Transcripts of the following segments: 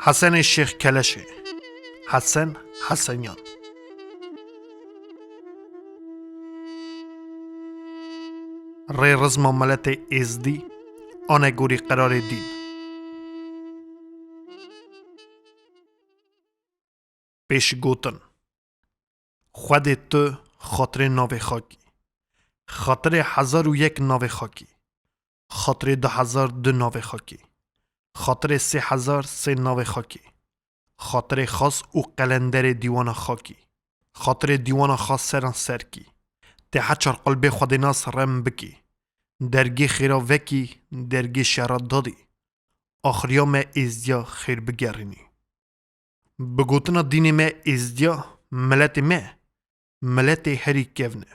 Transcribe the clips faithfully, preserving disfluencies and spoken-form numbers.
Hesenê Şêx Keleşê. Hesen Hesenyan. Rê rizma miletê Êzdî, anegorî qerarê dîn. Pêşgotin. Xwedê tu, xatirê navê xakî. Xatirê hezar û yek navê xakî. Xatirê du hezar du navê xakî. Xatirê sê hezar sê navê xakî. Xatirê xas û qelenderê dîwana xakî. Xatirê dîwana xas seran serkî. Tê heçar qulbê xwedênas rem bikî. Dergê xêra vekî, dergê şera dadî. Axiriya me êzdiya xêr bigerînî. Bi gotina dînê me êzdiya, miletê me, miletê herî kevn e.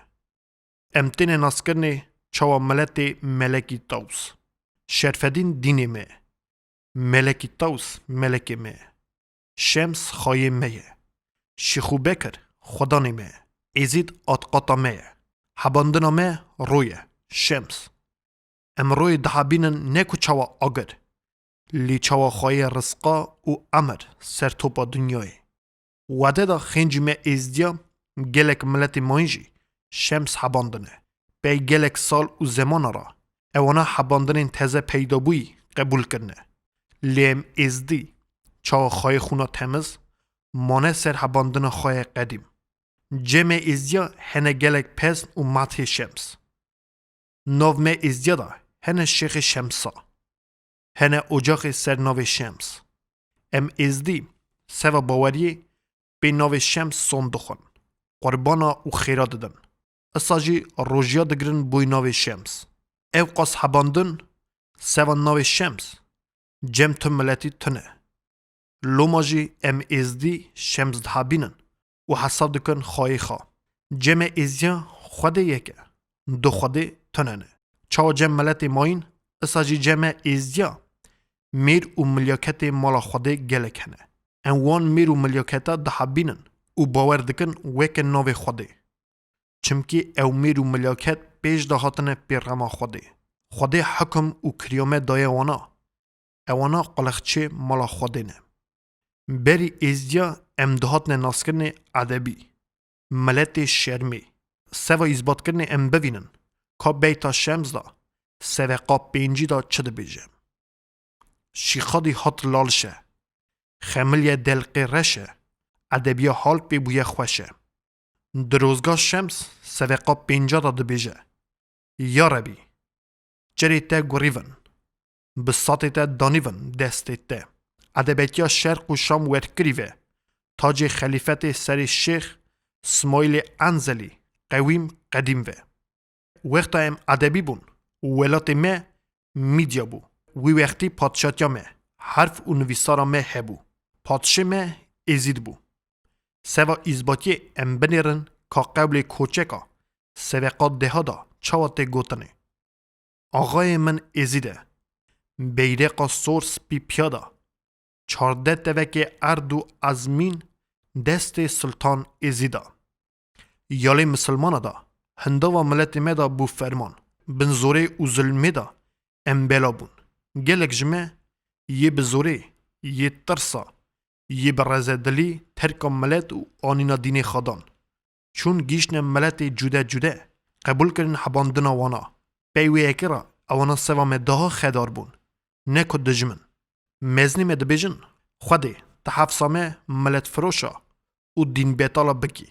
Em têne naskirinê çawa miletê Melekî Taws. Şerfedîn dînê me. Melekî Taws melekê me. Şems xayê me ye. Şêxû Bekir xudanê me. Êzîd atqata me ye. Hebandina me ro ye. Şems. Em royê dihebînin ne ku çawa agir, lê çawa xwayê rizqa û emir ser topa dinyayê. Wade de xêncî me êzdiya gelek miletê mayîn jî Şems hebandine. Pey gelek sal û zemana re ewana hebandinên teze peydabûyî qebûl kirine. Lê em êzdî çawa xwayê xûna temiz mane ser hebandina xwe ye qedîm. Cem e êzdiya hene gelek pesn û mathê Şems. Nav me êzdiya de hene şêxê Şemsa. Hene ocaxê ser navê Şems. Em êzdî seva baweriyê pê navê Şems son dixwin. Qurbana û xêra didin. Isa jî rojiya digirin boy navê Şems. Ew qas hebandin seva navê Şems cem tu miletî tune. Loma jî em êzdî Şems dihabînin û hesab dikin xwayê xwe. Cem e êzdiya Xwedê yek e, du Xwedê tune ne. Çawa cem miletê mayîn, isa jî cem e êzdiya mêr û milyaketê mala Xwedê gelek hene. Em wan mêr û milyaketa dihabînin û bawer dikin weke navê Xwedê. Çimkî ew mêr û milyaket pêş de hatine pê rema Xwedê. Xwedê hikim û kiriya me daye wana. Ewana qulixçê mala Xwedê ne. Berî êzdiya em dihatine naskirinê edebî. Miletê şermê. Seva îzbatkirinê em bivînin ka beyta Şems de seveqa pêncî de çi dibêje. Şîxadî hat lalişe. Xemilye delqê reşe. Edebiya hal pê bûye xweşe. Dirozga Şems seveqa pênca de dibêje. Ya Rebî, çirê te gurîvin, bisatê te danîvin destê te. Edebetiya Şerq û Şam werkirî ve, tacê xelîfetê serê Şêx Smaîlê Enzelî qewîm qedîm ve. Wexta em edebî bûn, welatê me Mîdya bû. Wî wextî padşatiya me, herf û nivîsara me hebû. Padşê me Êzîd bû. Seva îzbatiyê em binêrin ka qewlê koçeka seveqa deha da çawa tê gotinê. Axayê min Êzîd e. Beyreqa sor spî piya da. Çardeh tevekê erd û ezmîn destê Sultan Êzîd a. Yalê misilmana da, hindava miletê me da bû ferman. Bin zorê û zulmê da em bela bûn. Gelek ji me yê bi zorê, yê tirsa, yê bi rezedilî terka milet û anîna dînê xwe dan. Çûn gihîştine miletê cude cude, qebûl kirin hebandina wana. Pey wê yekê re ewana seva me daha xedar bûn, ne ku dijmin. Mezinê me dibêjin, Xwedê, tu hefsa me miletfiroşa û dînbetala bikî.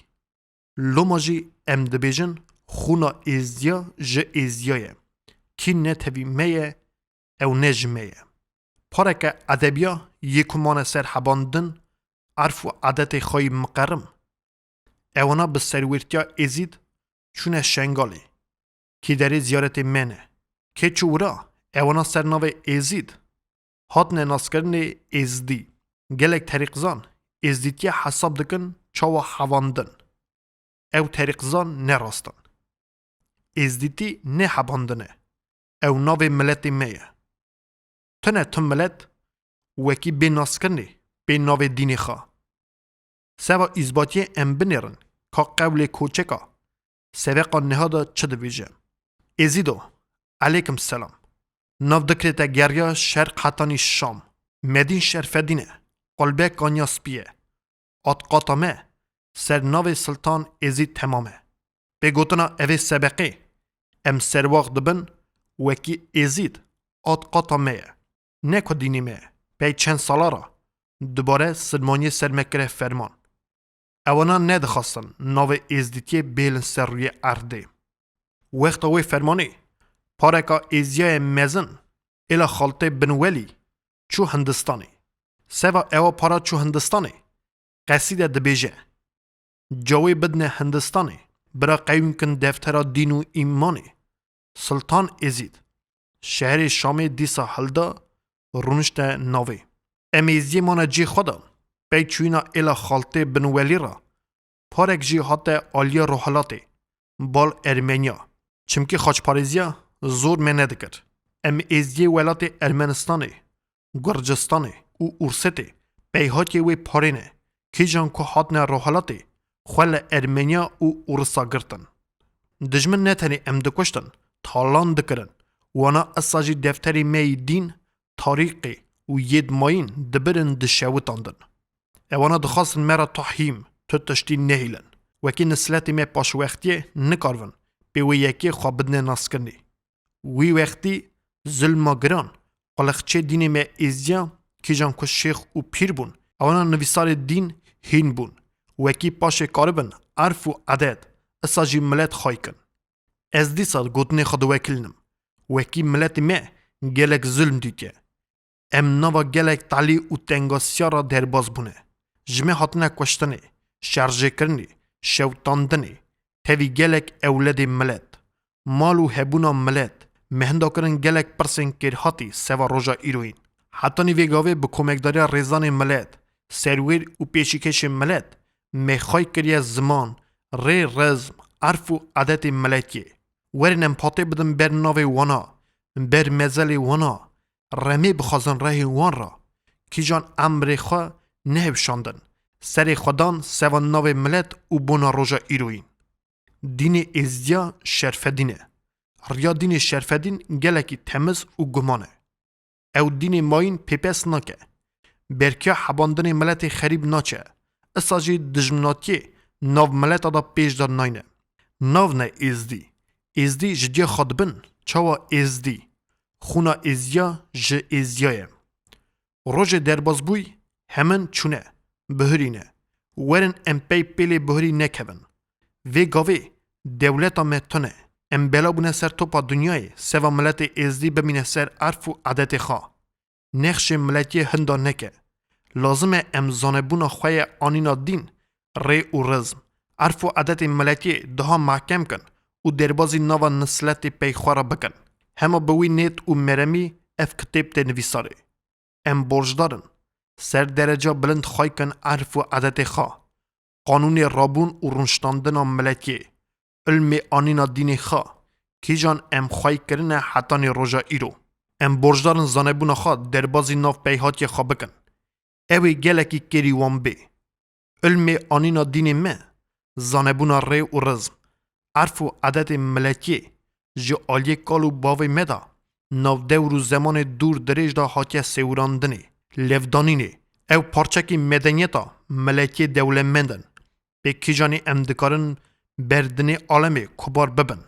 Loma jî em dibêjin, xûna êzdiya ji êzdiya ye. Kî ne tevî me ye, ew ne ji me ye. Pareke edebiya yê ku mane ser hebandin, erf û edetê xwe yî miqerim. Ewana bi serwêrtiya Êzîd çûne Şengalê. Kî derê ziyaretê me ne. Kê çû wira, ewana ser navê Êzîd hatine naskirinê Êzdî. Gelek terîqzan Êzdîtiye hesab dikin çawa hevandin. Ew terîqzan ne rast in. Êzdîtî ne hebandin e. Ew navê miletê me ye. Tune tu milet wekî bê naskirinê, bê navê dînê xwe. Seva îzbatiyê em binêrin ka qewlê koçeka seveqa niha de çi dibêje. Êzîdo, eleykum selam. Nav dikrê te geriya şerq hetanî Şam. Medîn Şerfedîn e. qulbe kanya spî ye. Atqata me ser navê Siltan Êzîd temam e. Pê gotina evê sebeqê, em serwax dibin wekî Êzîd atqata me ye. Ne ku dînê me pey çend sala re dubare silmaniyê ser me kire ferman. Ewana nedixwastin navê Êzdîtiyê bihêlin ser rûyê erdê. Wexta wê fermanê, pareka Êziyayê mezin, êla xaltê Bin Welî, çû Hindistanê. Seva ewa para çû Hindistanê, qesîde dibêje: Cawê bidine Hindistanê, bira qewîm kin deftera dîn û îmanê. Siltan Êzîd şeherê Şamê dîsa hilda, rûnişte navê. Em Êziyê mane cê xwe de, pey çûyîna êla xaltê Bin Welî re, parek jî hate aliya rohilatê, bal Ermeniya. Çimkî xaçparêziya zor me nedikir. Em Êziyê welatê Ermenistanê, Gurcistanê û Ûrsetê peyhatiyê wê parê ne, kîjan ku hatine rohilatê xwe li Ermeniya û Ûrisa girtin. Dijmin ne tenê em dikuştin, talan dikirin, wana esa jî defterê me yê dîn, tarîxê û yêd mayîn dibirin dişewitandin. Ewana dixwastin me re tahîm, tu tiştî nehîlin. Wekî nisletê me paşwextiyê nikaribin pê wê yekê xwe bidine naskirinê. Wî wextî zilma giran, qulixçê dînê me Êziya, kîjan ku şêx û pîr bûn, ewana nivîsarê dîn hîn bûn. Wekî paşê karibin erf û edet, isa jî milet xay kin. Ez dîsa gotinê xwe diwekilinim. Wekî miletê me gelek zulm dîtiye. Em nava gelek talî û tengasiya re derbas bûne. Ji me hatine kuştinê, şerjêkirinê, şewitandinê, tevî gelek ewledê milet, mal û hebûna milet, me hinda kirin gelek pirsên kêrhatî seva roja îroyîn. Hetanî vê gavê bi komekdariya rêzanê milet, serwêr û pêşîkêşê milet, me xay kiriye ziman, rê, rizm, erf û edetê miletiyê. Werin em patê bidin ber navê wana, ber mezelê wana, remê bixwazin rehê wan re, kîjan emrê xwe nehewşandin, serê xwe dan seva navê milet û bona roja îroyîn. Dînê Êzdiya Şerfedîn e. Riya dînê Şerfedîn gelekî temiz û guman e. Ew dînê mayîn pêpes nake. Berkiya hebandinê miletê xerîb naçe. Isa jî dijminatiyê nav mileta de pêş de nayne. Nav ne Êzdî. Êzdî ji cê xwe dibin, çawa Êzdî? Xûna Êzdiya ji Êzdiya ye. Rojê derbasbûyî hemin çûne, bihurîne. Werin em pey pêlê bihurî nekevin. Vê gavê dewleta me tune. Em bela bûne ser topa dinyayê, seva miletê Êzdî bimîne ser erf û edetê xwe. Nexşê miletiyê hinda neke. Lazim e em zanebûna xwe ye anîna dîn, rê û rizm, erf û edetê miletiyê daha mehkem kin û derbazî nava nisletê pey xwe re bikin. Hema bi wî nêt û meremî ev kitêb tê nivîsarê. Em borcdar in ser dereca bilind xay kin erf û edetê xwe, qanûnê rabûn û rûniştandina miletiyê, ilmê anîna dînê xwe, kîjan em xwey kirine hetanî roja îro. Em borcdar in zanebûna xwe derbazî nav peyhatiyê xwe bikin. Ew ê gelekî kêrî wan bê. Ilmê anîna dînê me, zanebûna rê û rizm, erf û edetê miletiyê ji aliyê kal û bavê me de nav dewr û zemanê dûr dirêj de hatiye sêwirandinê, levdanînê. Ew parçekî medeniyeta miletiyê dewlemend in. Pê kîjanî em dikarin ber dinê alemê kubar bibin.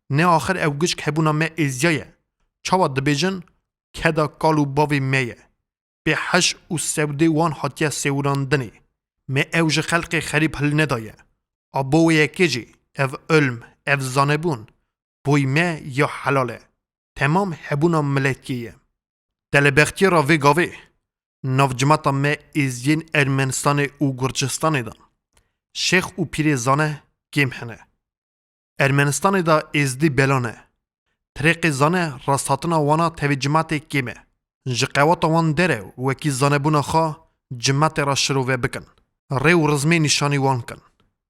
Ne axir ew gişk hebûna me êziya ye. Çawa dibêjin keda kal û bavê me ye? Pê heş û sewdê wan hatiye sêwirandinê. Me ew ji xelkê xerîb hilnedaye. A bo wê yekê jî ev ilm, ev zanebûn, boy me ya helal e. Temam hebûna miletiyê ye. Telebextiyê re vê gavê nav cimata me êziyên Ermenistanê û Gurcistanê de şêx û pîrê zane kêm hene. Ermenistanê de êzdî bela ne. Tirêqê zane rasthatina wana tevî cimatê kêm e. Ji qewata wan dere wekî zanebûna xwe cimatê re şirove bikin. Rê û rizmê nîşanî wan kin.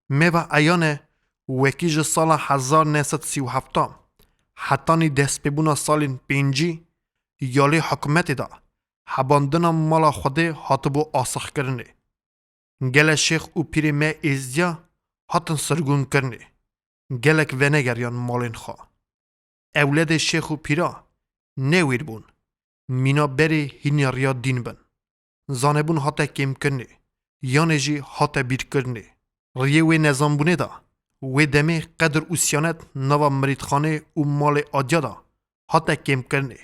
Me ve eyan e wekî ji sala hezar neh sed sî û heft hetanî destpêbûna salên pêncî ya lê hikûmetê de hebandina mala Xwedê hatibû asixkirinê. Gele şêx û pîrê me êzdiya hatin sirgûnkirinê. Gelek venegeriyan malên xwe. Ewledê şêx û pîra newêr bûn. Mîna berê hînê riya dîn bin. Zanebûn hate kêmkirinê, yanê jî hate bîrkirinê. Riyê wê nezanbûnê de, wê demê qedir û siyanet nava mirîdxanê û malê Adya de hate kêmkirinê.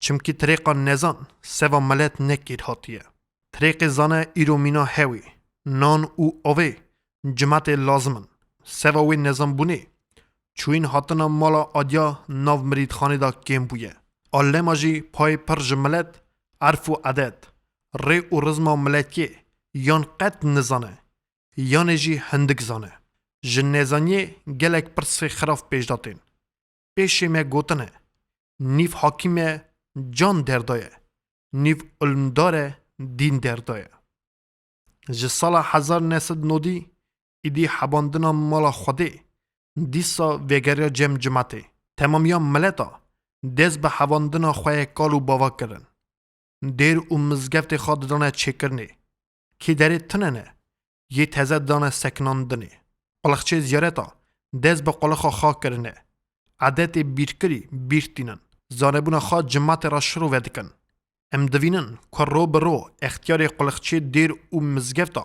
Çimkî tirêqa nezan seva milet ne kêr hatiye. Tirêqê zane îro mîna hewê, nan û avê cimetê lazim in. Seva wê nezanbûnê, çûyîn hatina mala Adya nav mirîdxanê de kêm bûye. A lema jî payê pir ji milet, erf û edet, rê û rizma miletiyê yan qet nizane, yanê jî hindik zane. Ji nezaniyê gelek pirsê xiraf pêş de tên. Pêşê me gotine, nîv hakîm e, can derdaye, nîv ilmdar e, dîn derdaye. Ji sala hezar neh sed nodî îdî hebandina mala Xwedê, dîsa vegeriya cem cimetê. Temamiya mileta dest bi hebandina xwe ye kal û bava kirin. Dêr û mizgeftê xwe didane çêkirinê. Kêderê tune ne, yê teze dane sekinandinê. Qulixçê ziyareta dest bi qulixa xwe kirine. Edetê bîrkirî bîr tînin. Zanebûna xwe cimetê re şirove dikin. Em divînin ku ro bi ro extiyarê qulixçê dêr û mizgefta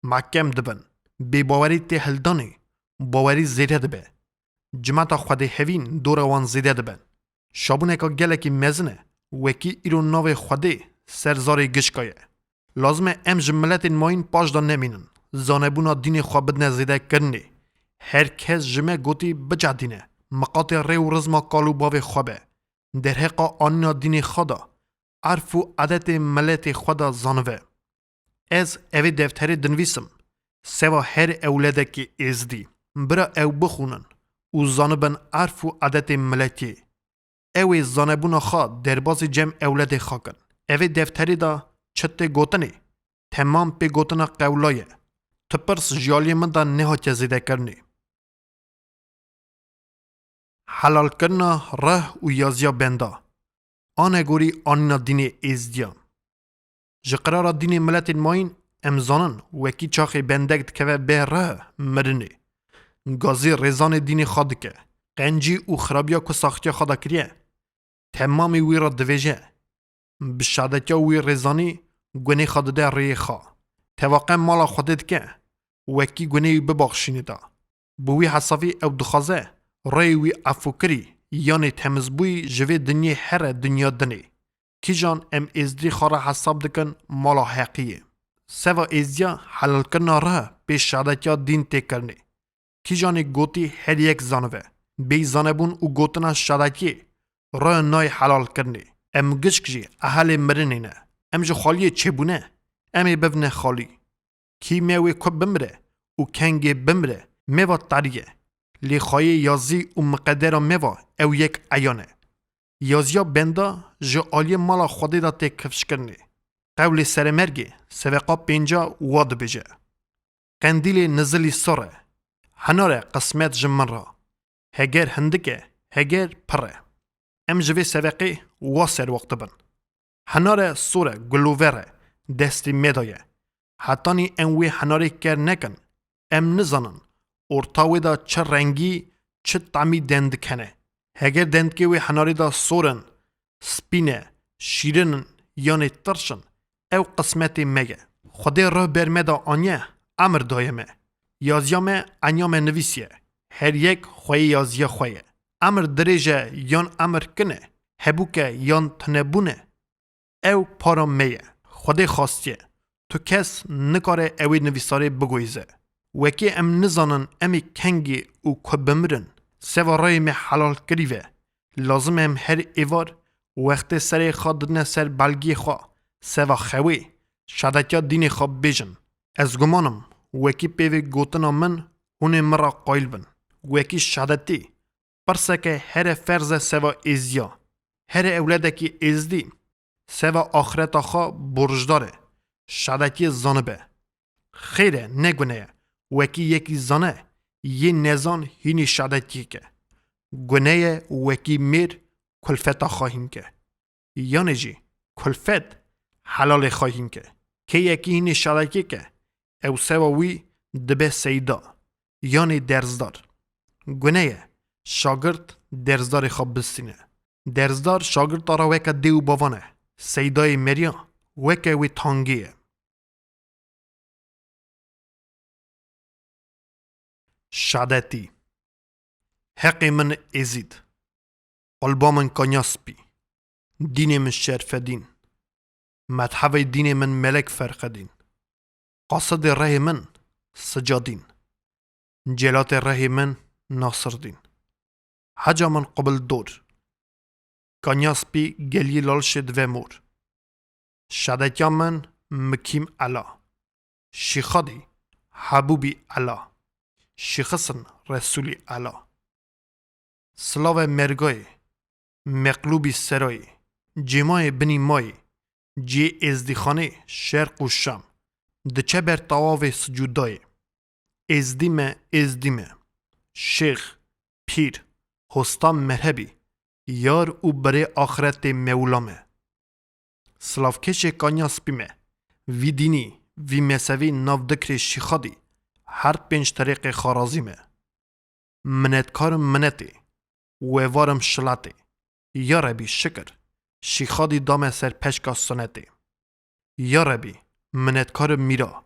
mehkem dibin. Bêbawerî tê hildanê, bawerî zêde dibe. Cimeta Xwedê hevîn dora wan zêde dibe. Şabûneka gelekî mezin e, wekî îro navê Xwedê ser zarê gişka ye. Lazim e em ji miletên mayîn paş de nemînin. Zanebûna dînê xwe bidine zêdekirinê. Her kes ji me gotî bicehdîne, miqatê rê û rizma kal û bavê xwe be. Derheqa anîna dînê xwe de, erf û edetê miletê xwe de zanive. Ez evê defterê dinivîsim, seva her ewledekî êzdî. Bira ew bixwînin û zanibin erf û edetê miletê. Ew ê zanebûna xwe derbasî cem ewledê xwe kin. Evê defterê de çi tê gotinê, temam pê gotina qewla ye. Ti pirs ji aliyê min de nehatiye zêdekirinê. Helalkirina rih û yaziya benda. Anegorî anîna dînê êzdiya. Ji qirara dînê miletên mayîn em zanin, wekî çaxê bendek dikeve bê rih mirinê. Gazî rêzanê dînê xwe dike. Qencî û xirabiya ku saxtiya xwe de kiriye, temamî wî re divêje. Bi şadetiya wî rêzanî gunê xwe dide rêyê xwe. Tevaqe mala Xwedê dike, wekî gunê wî bibaxşînê de. Bi wî hesavî ew dixwaze rêyê wî efûkirî, yanê temizbûyî ji vê dinyê here dinya dinê. Kîjan em êzdî xwe re hesab dikin mala heqî ye. Seva êzdiya helalkirina rih pê şadetiya dîn tê kirinê. Kîjanê gotî her yek zanive. Bêyî zanebûn û gotina şadetiyê rih nayê helalkirinê. Em gişk jî ehelê mirinê ne. Em ji xaliyê çêbûne, em ê bivne xalî. Kî me wê ku bimire û kengê bimire, me va tarî ye. Lê xwayê yazî û miqedera me va ew yek eyan e. Yaziya benda ji aliyê mala Xwedê de tê kifşkirinê. Qewlê seremergê seveqa pênca wa dibêje. Qendîlê nizilî sor e. Hinare qismet ji min re. Heger hindik e, heger pir e. Em ji vê seveqê wa serwax dibin. Hinare sor e, gulover e, destê me de ye. Hetanî em wê hinarê ker nekin, em nizanin orta wê de çi rengî, çi tamî dendik hene. Heger dendikê wê hinarê de sor in, spî ne, şîrin in, yanê tirş in, ew qismetê me ye. Xwedê rih ber me de aniye, emir daye me. Yaziya me eniya me nivîsiye. Her yek xweyê yaziya xwe ye. Emir dirêj e yan emir kin e, hebûk e yan tunebûn e, ew para me ye. Xwedê xastiye. Tu kes nikare ewê nivîsarê biguhîze. Wekî em nizanin em ê kengê û ku bimirin, seva rayê me helal kirî ve. Lazim e em her êvar wextê serê xwe didine ser belgiyê xwe, seva xewê, şadetiya dînê xwe bibêjin. Ez guman im, wekî pê vê gotina min hûn ê min re qayîl bin. Wekî şadetî, pirseke here ferz e seva êziya. Here ewledekî êzdî, seva axireta xwe borcdar e, şadetiyê zanibe. Xêr e, ne gune ye, wekî yekî zane, yê nezan hînî şadetiyê ke. Gune ye wekî mêr kulfeta xwe hîn ke. Yanê jî kulfet helalê xwe hîn ke. Kê yekî hînî şadetiyê ke, ew seva wî dibe seyda, yanê derzdar. Gune ye, şagirt derzdarê xwe bistîne. Derzdar şagirta re weke dê û bavan e. Seydayê meriya weke wê tangê ye. Şadetî. Heqê min Êzîd. Qulba min Kanya Spî. Dînê min Şerfedîn. Methevê dînê min Melek Ferqedîn. Qasidê rehê min Sicadîn. Celatê rehê min Nasirdîn. Heca min Qubildor. Kanya Spî geliyê Lalşê dive mor. Şadetiya min Mikîm Ela. Şîxadî Hebûbî Ela. Şîxisin Resûlî Ela. Silave mergayê, meqlûbî serayê, cêmayê binî mayê, cê êzdîxanê şerq û şam, diçe ber tawavê sicûdayê. Êzdî me, êzdî me. Şêx, pîr, hosta merhebî, yar û birê axretê mewla me. Silavkêşê Kanya Spî me. Vî dînî, vî mezhevî nav dikrê Şîxadî, her pênc terêqê xarazî me. Minetkarim minetê, wevarim şilatê. Ya Rebî şikir, Şîxadî dame ser peşka sunetê. Ya Rebî, minetkarim mîra,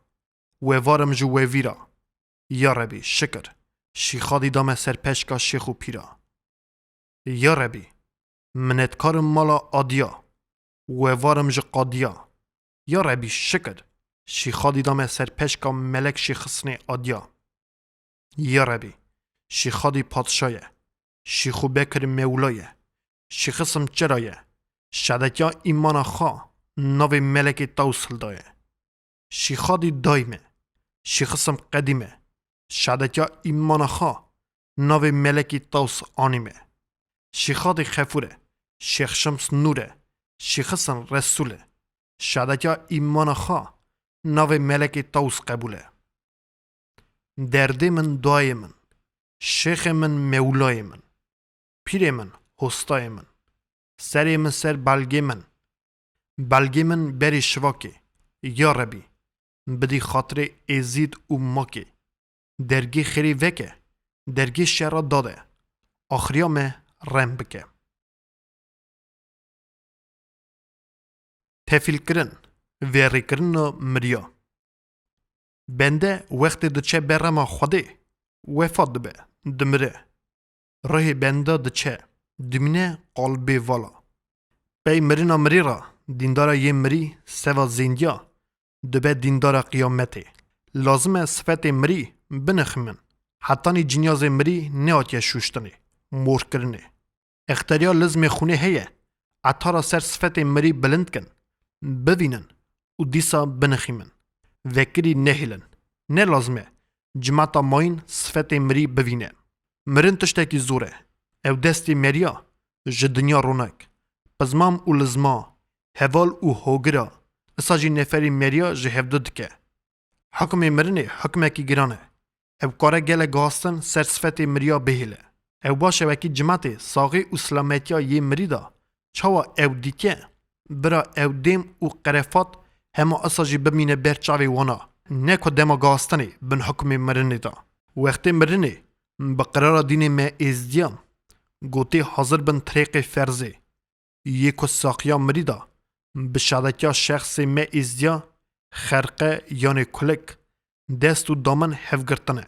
wevarim ji wevîra. Ya Rebî şikir, Şîxadî dame ser peşka şêx û pîra. Ya Rebî, minetkarim mala Adiya, wevarim ji qadiya. Ya Rebî şikir, Şîxadî dame ser peşka Melek Şêxisnê Adiya. Ya Rebî, Şîxadî padşa ye, Şîxû Bekir mewla ye, Şîxisim çira ye, şadetiya îmana xwe navê Melekê Taws hildaye. Şîxadî dayî me, Şîxisim qedî me, şadetiya îmana xwe navê Melekî Taws anî me. Şîxadî Xefûr e, Şêx Şems Nûr e, Şîxisin Resûl e, şadetiya îmana xwe navê Melekê Taws qebûl e. Derdê min dayê min, şêxê min mewlayê min, pîrê min hostayê min, serê min ser belgê min, belgê min berê şivakê, ya Rebî, bidî xatirê Êzîd û Makê, dergê xêrê veke, dergê şera dade, axiriya me rem bike. Tefîlkirin, vêrîkirina miriya. Bende wextê diçe berema Xwedê, wefat dibe, dimire. Rihê benda diçe, dimîne qalbê vala. Pey mirina mirî ra, dîndara yê mirî seva zêndiya, dibe dîndara qiyametê. Lazim e sifetê mirî binixîmin. Hetanî cinyazê mirî nehatiye şûştinê, morkirinê. Exteriya lizmê xûnê heye, etara ser sifetê mirî bilind kin, bivînin û dîsa binixîmin. Vekirî nehêlin. Ne lazim e cimata mayîn sifetê mirî bivîne. Mirin tiştekî zor e. Ew destê meriya ji dinya ronek, pizmam û lizma, heval û hogira, isa jî neferî meriya ji hevdu dike. Hukmê mirinê hukmekî giran e. Ew kare gelek gihastin ser sifetê miriya bihêle. Ew baş e wekî cimetê saxî û silametiya yê mirî de çawa ew dîtiye, bira ew dêm û qerefat hema isa jî bimîne ber çavê wana, ne ku dema gihastinê bin hukmê mirinê de. Wextê mirinê bi qirara dînê me êzdiya gotê hazir bin tirêqê ferzê. Yê ku saxiya mirî de bi şadetiya şexsê me êzdiya xerqe yanê kulik, dest û damin hevgirtine.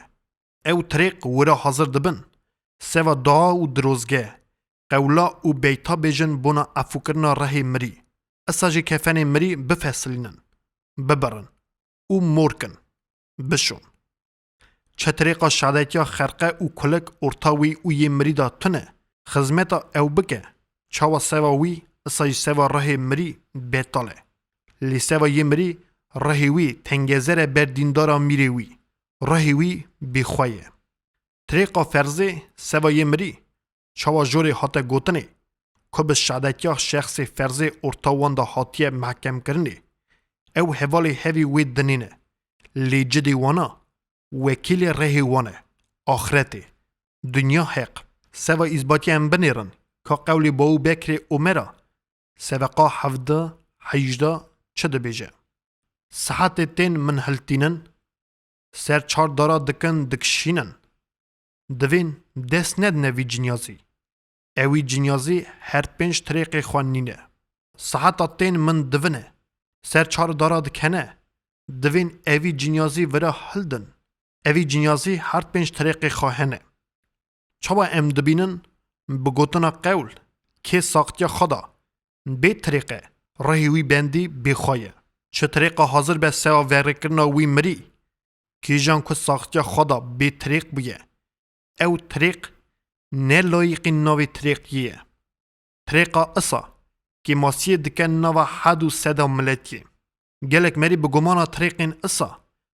Ew tirêq wira hazir dibin, seva dua û dirozge, qewla û beyta bêjin bona efûkirina rehê mirî. Isa jî kefenê mirî bifesilînin, bibirin û mor kin, bişon. Çi tirêqa şadetiya xerqe û kulik orta wî û yê mirî de tune, xizmeta ew bike, çawa seva wî, isa jî seva rehê mirî betal e. Lê seva yê mirî rehê wî tengezer e ber dîndara mîrê wî, rehê wî bêxwe ye. Tirêqa ferzê seva yê mirî, çawa jorê hate gotinê, ku bi şadetiya şexsê ferzê orta wan de hatiye mehkemkirinê, ew hevalê hevî wê dinê ne. Lê cidê wana, wekîlê rehê wan e, axretê. Dinya heq, seva îzbatiyê em binêrin, ka qewlê Baw Bekrê Omera, sebeqa hevdeh, hejdeh çi dibêje? Sihetê tên min hiltînin, ser çar dara dikin dikişînin. Divên dest nedine vî cinyazî. Ewî cinyazî her pênc tirêqê xwe nîne. Siheta tên min divine. Ser çar dara dikene, divên evî cinyazî vira hildin. Evî cinyazî her pênc tirêqê xwe hene. Çawa em dibînin, bi gotina qewl, kê saxtiya xwe da bê tirêqe, rihê wî bendî bê xwe ye. Çi tirêqa hazir be sewa verêkirina wî mirî, kîjan ku saxtiya xwe da bê tirêq bûye, ew tirêq ne layiqî navê tirêqiyê ye. Tirêqa isa kêmasiyê dike nava hed û seda miletiyê. Gelek merî bi gumana tirêqên isa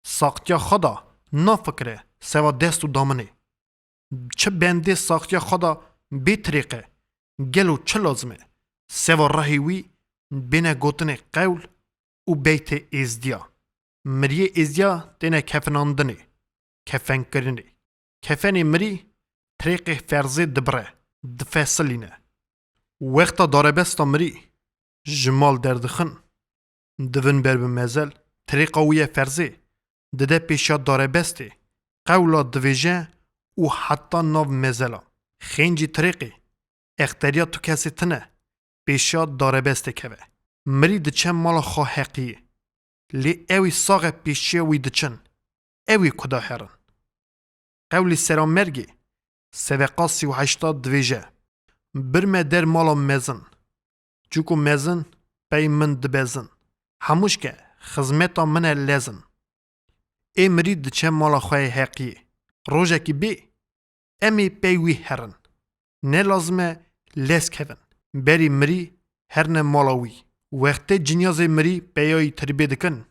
saxtiya xwe da nafikire sewa dest û daminê. Çi bendê saxtiya xwe da bê tirêqe, gelo çi lazim e? Sewa rehê wî bêne gotinê qewl û beytê êzdiya. Miriyê êzdiya têne kefinandinê, kefenkirinê. Kefenê mirî tirêqê ferzê dibire, difesilîne. Wexta darebesta mirî ji mal derdixin, divin ber bi mezel, tirêqa wî ye ferzê, dide pêşiya darebestê, qewla divêje û heta nav mezela. Xêncî tirêqê, exteriya tu kesê tine, pêşiya darebestê keve. Mirî diçe mala xwe heqiyê. Lê ewî saxe pêşiya wî diçin. Ewî kuda herin. Qewlê sera mergê, seveqa sî û heşta divêje: Bir me der mala mezin. Çûku mezin pey min dibezin. Hemûşke xizmeta min e lezin. Ê mirî diçe mala xwe yê heqiyê. Rojekî bê, em ê pey wî herin. Ne lazim e lez kevin. Berî mirî herne mala wî. Wextê cinyazê mirî peyayî tirbê dikin,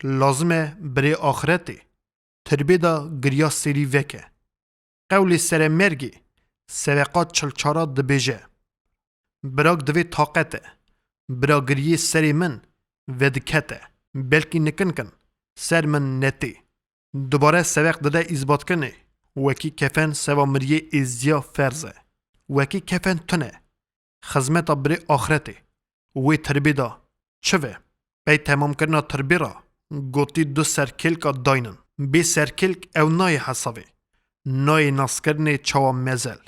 lazim e birê axiretê tirbê de giriya sêrî veke. Qewlê seremergê, seveqa çil çara dibêje: Birak divê taqet e. Biragiriyê serê min vedikete. Belkî nikin kin ser min netê. Dubare seveq dide îzbatkinê. Wekî kefen seva miriyê êzdiya ferz e. Wekî kefen tune. Xizmeta birê axretê. Wê tirbê de çi ve? Pey temamkirina tirbê re gotî du serkêlka daynin. Bê serkêlk ew nayê hesavê. Nayê naskirinê çawa mezel.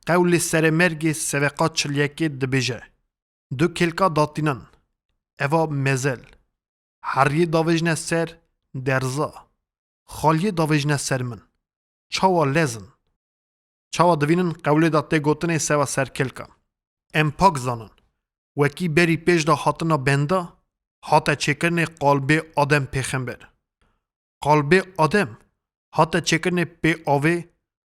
Qewlê seremergê seveqa çil yekê dibêje: Du kêlka datînin. Eva mezel. Heriyê davêjne ser derza. Xaliyê davêjne ser min. Çawa lezin. Çawa divînin qewlê de tê gotinê seva serkêlka. Em pak zanin. Wekî berî pêş de hatina benda, hate çêkirinê qalbê Adem pêxember. Qalbê Adem hate çêkirinê pê avê,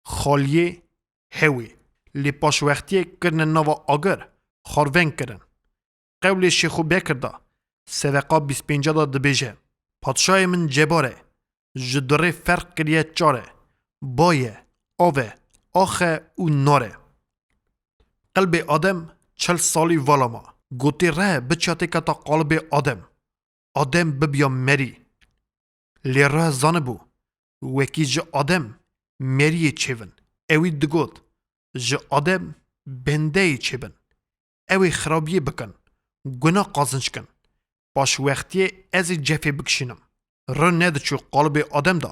xaliyê, hewê. Lê paşwextiyê kirine nava agir, xarveng kirin. Qewlê Şêxo Bekir de, seveqa bîst pênca de dibêje: Padşahê min cebar e, ji durê ferq kiriye çar e, bay e, av e, ax e û nar e. Qelbê Adem çil salî vala ma. Gotê re biçiya têketa qalibê Adem. Adem bibiya merî. Lê re zanibû, wekî ji Adem meriyê çêbin. Ewî digot, ji Adem bendeyê çêbin. Ew ê xirabiyê bikin, guna qazinc kin. Paşwextiyê ez ê cefê bikişînim. Re nediçû qalibê Adem de,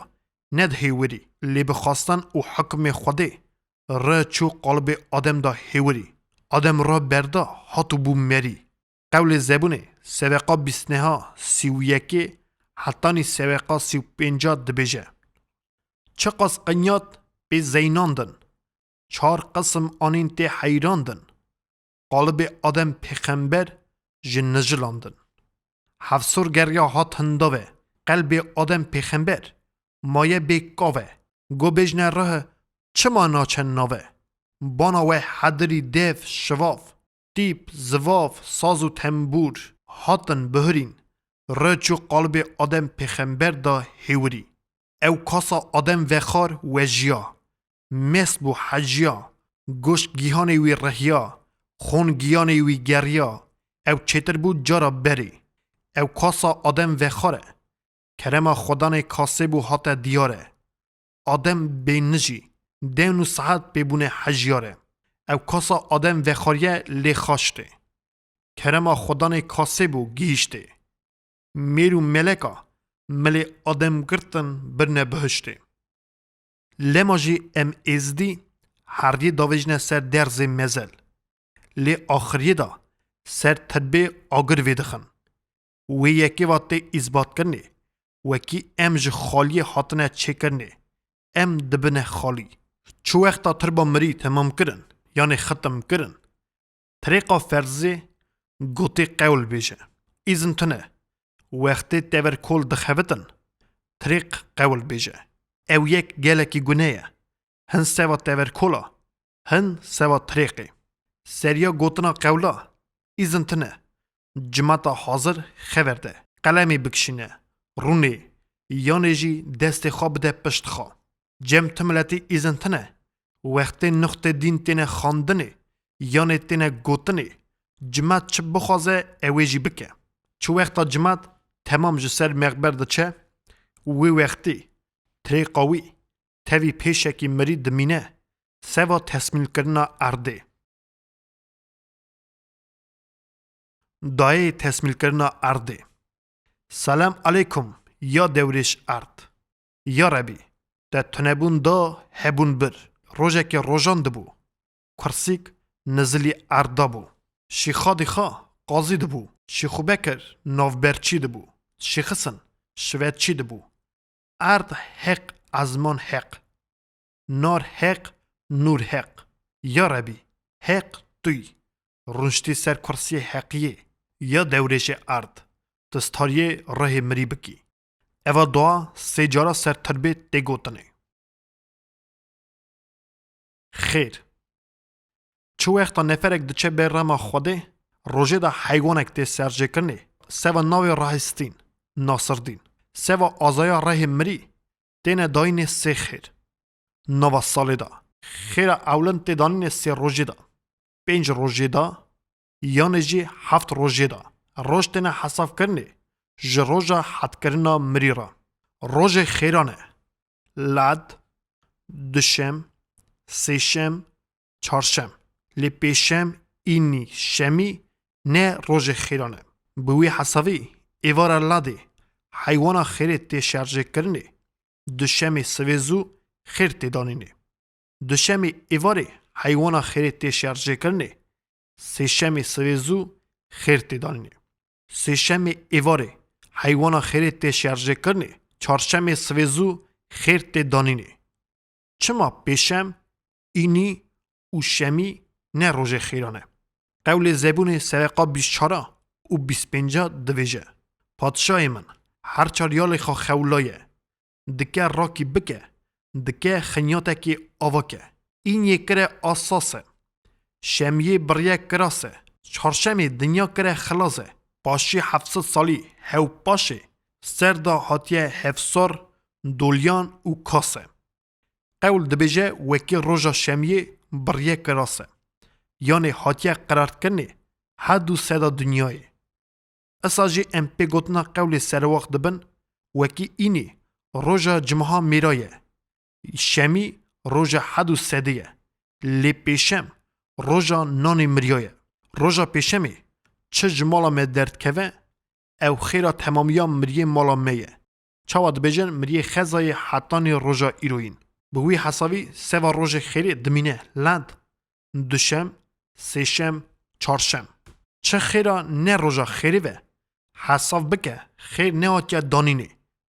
nedihêwirî. Lê bi xwestin û hikmê Xwedê re çû qalibê Adem de hêwirî. Adem re berda, hat û bû merî. Qewlê Zebûnê, seveqa bîst neha sî û yekê hetanî seveqa sî û pênca dibêje: Çiqas qinyat pê zeynandin, çar qisim anîn tê heyrandin. Qalibê Adem pêxember ji nijilandin. Hefsor geriya hat hindave, qelbê Adem pêxember maye bê kave. Go bêjne rih çima naçe nave? Bana we hedirî dev, şivav, tîp, zivav, saz û tembûr hatin bihurîn. Re çû qalibê Adem pêxember da hêwirî. Ew kasa Adem vexar wejiya. Mest bû, hejiya. Goşt gihanê wî rehiya. Xon giyanê wî geriya. Ew çêtir bû cara berê. Ew kasa Adem vexar e. Kerema Xwedanê kasê bû hate diyar e. Adem bênijî, dewn û saet pê bûne hejiyar e. Ew kasa Adem vexariye lê xaştê. Kerema Xwedanê kasê bû gihîştê. Mêr û meleka milê Adem girtin birine bihiştê. Lema jî em êzdî heriyê davêjine ser derzê mezel. Lê axiriyê de ser tedbê agir vêdixin. wê yekê va tê îsbatkirinê, wekî em ji xaliyê hatine çêkirinê, em dibine xalî. Çi wexta tirba mirî temamkirin, yanê xitimkirin, tirêqa ferzê gotê qewl bêje. Îzin tune, wextê teverkol dixebitin, tirêq qewl bêje. Ew yek gelekî gune ye. Hin seva teverkola, hin seva tirêqê. Seriya gotina qewla, îzin tune, cimata hazir xever de, qelemê bikişîne, rûnê, yanê jî destê xwe bide pişt xwe. Cem ti miletî îzin tune, wextê nuxtê dîn têne xandinê, yanê têne gotinê, cimat çi bixwaze ew ê jî bike. Çi wexta cimat temam ji ser mexber diçe, wê wextî tirêqa wî tevî pêşekî mirî dimîne, seva tesmîlkirina erdê. Dayê tesmîlkirina erdê. Selam aleykum, ya dewrêş erd. Ya Rebî, te tunebûn da, hebûn bir. Rojekê rojan dibû. Kursîk nizilî erda bû. Şîxadî xa qazî dibû. Şîxûbekir navberçî dibû. Şîxisin şivetçî dibû. Erd heq, ezman heq. Nar heq, nûr heq. Ya Rebî, heq tu yî. Rûniştî ser kursiyê heqiyê. Ya dewrêşê erd, tu stariyê rihê mirî bikî. Eva dua sê cara ser tirbê tê gotinê. Xêr. Çi wexta neferek diçe ber rema Xwedê, rojê de heywanek tê serjêkirinê, seva navê Rahistîn, Nasirdîn, seva azaya rehê mirî, têne dayînê sê xêr. Nava salê de, xêra ewlin tê danînê sê rojê de, pênc rojê de, yanê jî heft rojê de. Roj têne hesabkirinê ji roja hetkirina mirî re. Rojê xêran e. Lad, duşem, sêşem, çarşem. Lê pêşem, înî, şemî ne rojê xêran e. Bi wî hesavî, êvara ladê heywana xêrê tê şerjêkirinê, duşemê sivê zû xêr tê danînê. Duşemê êvarê heywana xêrê tê şerjêkirinê, sêşemê sivê zû xêr tê danînê. Sêşemê êvarê heywana xêrê tê şerjêkirinê, çarşemê sivê zû xêr tê danînê. Çima pêşem, înî û şemî ne rojê xêran e? Qewlê Zebûnê sereqa bîst çar û bîst pênc dibêje: Padşahê min, her çar yalê xwe xewlaye, dike rakî bike, dike xinyatekî ava ke. Îniyê kire asas e. Şemiyê biriye kiras e. Çarşemê dinya kire xilas e. Paşî heft sed salî hew paşê ser de hatiye hevsar, dolyan û kas e. Qewl dibêje wekî roja şemiyê biriye kiras e. Yanê hatiye qirarkirinê hed û seda dinyayê. Isa jî em pê gotina qewlê serwax dibin, wekî înî roja cimha mêra ye. Şemî roja hed û sedê ye. Lê pêşem roja nanê mirya ye. Roja pêşemê çi ji mala me derdikeve, ew xêra temamiya miriyê mala me ye. Çawa dibêjin miriyê xezayê hetanî roja îroyîn. Bi wî hesavî seva rojê xêrê dimîne lend, duşem, sêşem, çarşem. Çi xêra ne roja xêrê ve, hesav bike, xêr nehatiye danînê.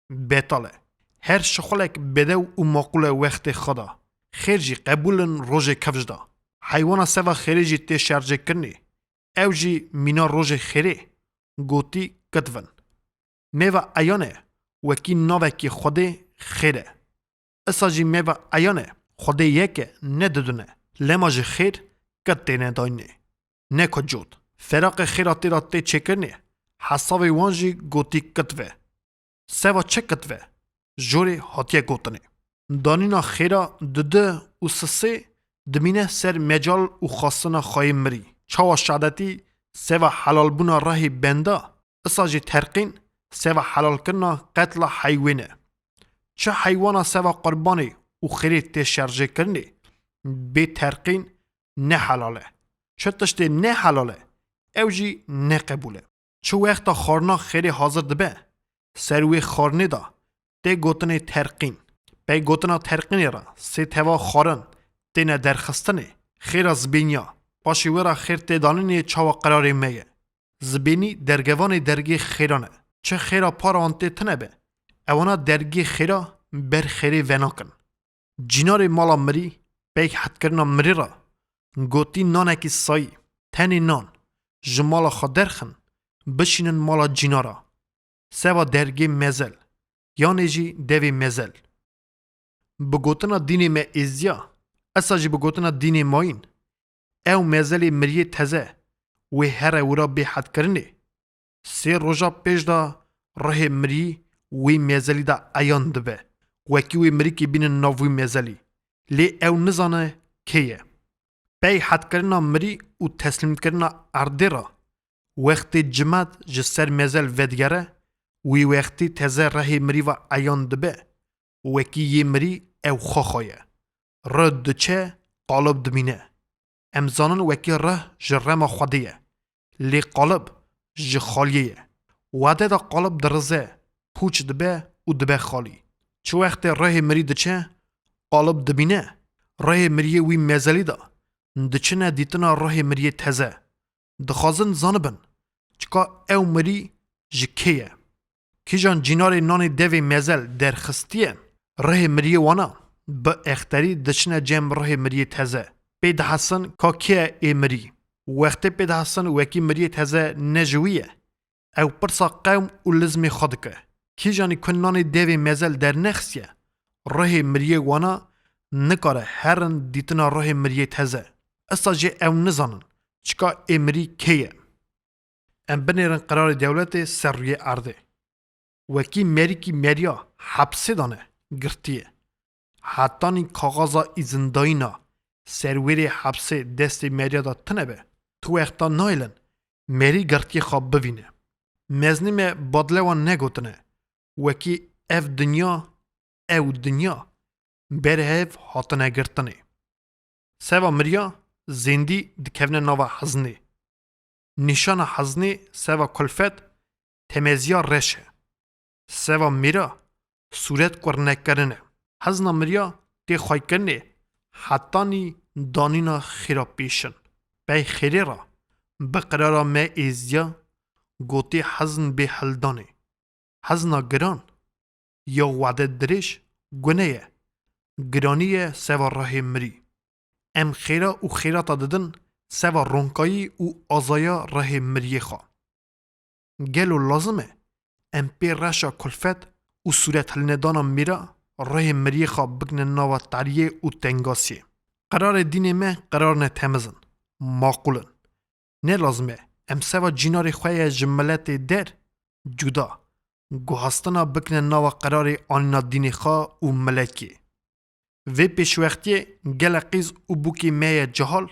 Betal e. Her şixulek bedew û maqûl e wextê xwe de. Xêr jî qebûl in rojê kifş de. Heywana seva xêrê jî tê şerjêkirinê. Ew jî mîna rojê xêrê gotî kitvin. Mêva eyan e, wekî navekî Xwedê xêr e. Isa jî mêva eyan e, Xwedê yek e, ne didune. Lema ji xêr kit têne dayînê. Ne ku cot. Feraqê xêra tê de tê çêkirinê, hesavê wan jî gotî kitve. Seva çi kitve? Jorê hatiye gotinê. Danîna xêra dudu û sisê dimîne ser mecal û xwestina xweyê mirî. Çawa şadetî seva helalbûna rehê benda, isa jî terqîn seva helalkirina qetla heywên e. Çi heywana seva qurbanê û xêrê tê şerjêkirinê, bê terqîn ne helal e. Çi tiştê ne helal e, ew jî ne qebûl e. Çi wexta xwarina xêrê hazir dibe, ser wê xwarinê de tê gotinê terqîn. Pey gotina terqînê re sê teva xwarin têne derxistinê, xêra zibêniya, paşê wê re xêr tê danînê çawa qirarê me ye. Zibênî dergevanê dergê xêran e. Çi xêra para wan tê tune be, ewana dergê xêra ber xêrê venakin. Cînarê mala mirî pey hetkirina mirî re gotî nanekî sayî, tenê nan, ji mala xwe derxin, bişînin mala cînara. Seva dergê mezel, yanê jî devê mezel. Bi gotina dînê me êziya, esa jî bi gotina dînê mayîn, ew mezelê miriyê teze wê here wira bê hetkirinê. Sê roja pêş de rihê mirî wî mezelî de eyan dibe. Wekî wê mirîkê bînin nav wî mezelî. Lê ew nizane kê ye. Pey hetkirina mirî û teslîmkirina erdê re, wextê cimet ji ser mezel vedigere, wî wextî teze rihê mirî ve eyan dibe. Wekî yê mirî ew xaxa ye. Rih diçe, qalib dimîne. Em zanin wekî rih ji rema Xwedê ye. Lê qalib ji xaliyê ye. Wade de qalib dirize, pûç dibe û dibe xalî. Çi wextê rihê mirî diçe, qalib dimîne. Rihê miriyê wî mezelî de diçine dîtina rihê miriyê teze. Dixwazin zanibin, çika ew mirî ji kê ye? Kîjan cînarê nanê devê mezel derxistiye, rihê miriyê wana bi exterî diçine cem rihê miriyê teze. Pê dihesin ka kê ye ê mirî? Wextê pê dihesin wekî miriyê teze ne ji wî ye. Ew pirsa qewm û lizmê xwe dike. Kîjanî ku nanê devê mezel dernexistiye, rihê miriyê wana nikare herin dîtina rihê miriyê teze. Esta jî ew nizanin, çika ê mirî kê ye. Em binêrin qerarê dewletê ser rûyê erdê. Wekî merîkî meriya hepsê de ne, girtiye. Hetanî kaxaza îzindayîna serwêrê hepsê destê meriya de tune be, tu wexta nayêlin merî girtiyê xwe bivîne. Meznî me badlewan negotine, wekî ev dinya, ew dinya, berhev hatine girtinê. Seva miriya zêndî dikevine nava hezinê. Nîşana hezinê seva kulfet temeziya reş e. Seva mîra sûret kurnekirin e. Hezna miriya tê xweykirinê hetanî danîna xêra pêşin. Pey xêrê re bi qirara me êziya gotê hezin bê hildanê. Hezna giran ya wade dirêj gune ye. Giranî ye seva rihê mirî. Em xêra û xêrata didin seva ronkayî û azaya rihê miriyê xwe. Gelo lazim e em pê reşa kulfet û sûret hilnedana mîra rihê miriyê xwe bikine nava tariyê û tengasiyê? Qerarê dînê me qerarine temiz in, maqûl in. Ne lazim e em seva cînarê xwe ye ji miletê der cuda, guhastina bikine nava qerarê anîna dînê xwe û miletê. Vê pêşwextiyê gelek qîz û bûkê me ye cehal,